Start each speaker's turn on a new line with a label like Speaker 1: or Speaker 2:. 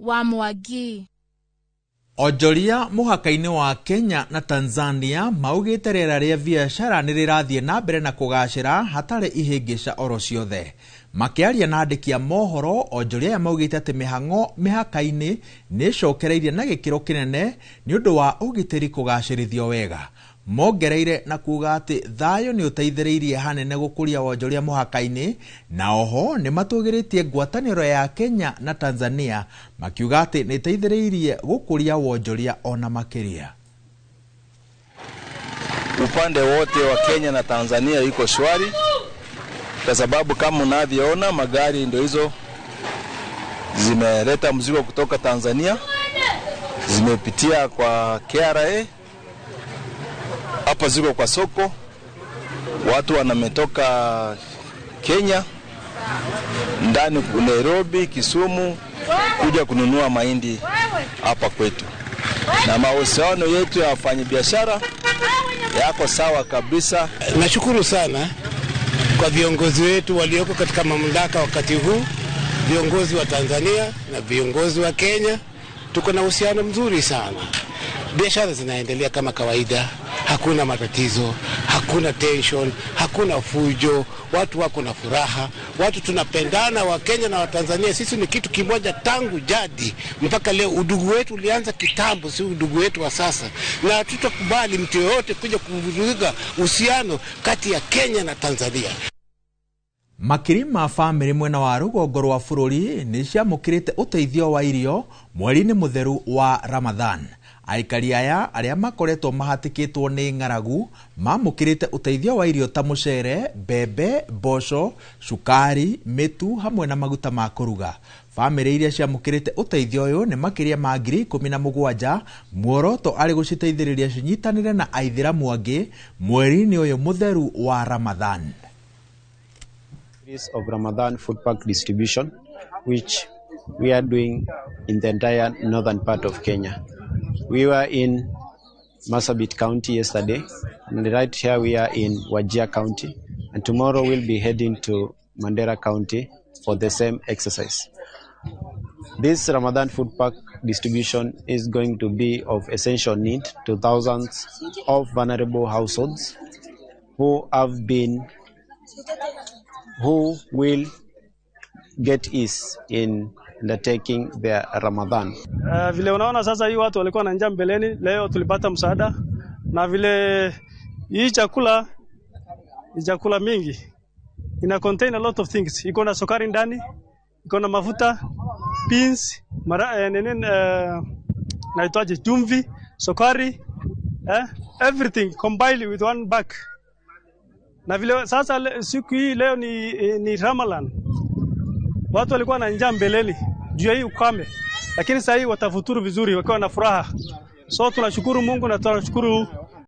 Speaker 1: Wa Mwangi.
Speaker 2: Onjoria mũhaka-inĩ wa Kenya na Tanzania maugĩte rĩera rĩa biacara nĩ rĩrathiĩ na mbere na kũgacĩra hatarĩ ihĩngĩca oro ciothe. Makĩaria na andĩki a mohoro, onjoria aya maugĩte atĩ mĩhang'o mĩhaka-inĩ nĩ ĩcokereirie na gĩkĩro kĩnene nĩ ũndũ wa ũgitĩri kũgacĩrithio wega. Mongereire na kuga atĩ thayũ nĩ ũteithĩrĩirie hanene gũkũria wonjoria mũhaka-inĩ, na oho nĩ matũgĩrĩtie ngwatanĩro ya Kenya na Tanzania makiuga atĩ nĩ ĩteithĩrĩirie gũkũria wonjoria ona makĩria.
Speaker 3: Upande wote wa Kenya na Tanzania iko shwari, kwa sababu kama unavyoona magari ndio hizo zimeleta mzigo kutoka Tanzania, zimepitia kwa KRA, hapa ziko kwa soko, watu wanametoka Kenya ndani Nairobi, Kisumu kuja kununua mahindi hapa kwetu, na mahusiano yetu ya wafanyabiashara yako sawa kabisa.
Speaker 4: Nashukuru sana kwa viongozi wetu walioko katika mamlaka wakati huu, viongozi wa Tanzania na viongozi wa Kenya. Tuko na uhusiano mzuri sana. Biashara zinaendelea kama kawaida, hakuna matatizo, hakuna tension, hakuna fujo, watu wako na furaha, watu tunapendana, wa Kenya na wa Tanzania. Sisi ni kitu kimoja tangu jadi mpaka leo. Udugu wetu ulianza kitambo, si udugu wetu wa sasa, na hatutakubali mtu yeyote kuja kuvuruga uhusiano kati ya Kenya na Tanzania.
Speaker 2: Makiri ma bamĩrĩ mwena wa rũgongo rwa bũrũri nĩ ciamũkĩrĩte ũteithio wa irio mweri-inĩ mũtheru wa Ramadhan. Aikari aya arĩa makoretwo mahatĩkĩtwo nĩ ng'aragu mamũkĩrĩte ũteithio wa irio ta mũcere, mbembe, mboco, cukari, mĩtu hamwe na maguta ma kũruga. Bamĩrĩ iria ciamũkĩrĩte ũteithio ũyũ nĩ makĩria ma 17,000, muoroto arĩ gũciteithĩrĩria cinyitanĩre na aithĩramu angĩ mweri-inĩ ũyũ mũtheru wa Ramadhan.
Speaker 5: Of Ramadan food pack distribution, which we are doing in the entire northern part of Kenya. We were in Marsabit County yesterday, and right here we are in Wajir County, and tomorrow we'll be heading to Mandera County for the same exercise. This Ramadan food pack distribution is going to be of essential need to thousands of vulnerable households who will get ease in undertaking their Ramadan.
Speaker 6: Vile unaona sasa hii watu walikuwa na njaa mbeleni, leo tulipata msaada, na vile hii chakula ni chakula mingi, ina contain a lot of things. Iko na sukari ndani, iko na mafuta, beans, mara, nini, naitwaje, chumvi, sukari, everything combined with one bag. Na vile sasa siku hii leo ni Ramadan. Watu walikuwa na njaa mbeleni juu ya hii ukame, lakini sasa hii watafuturu vizuri wakiwa na furaha. So tunashukuru Mungu na tunashukuru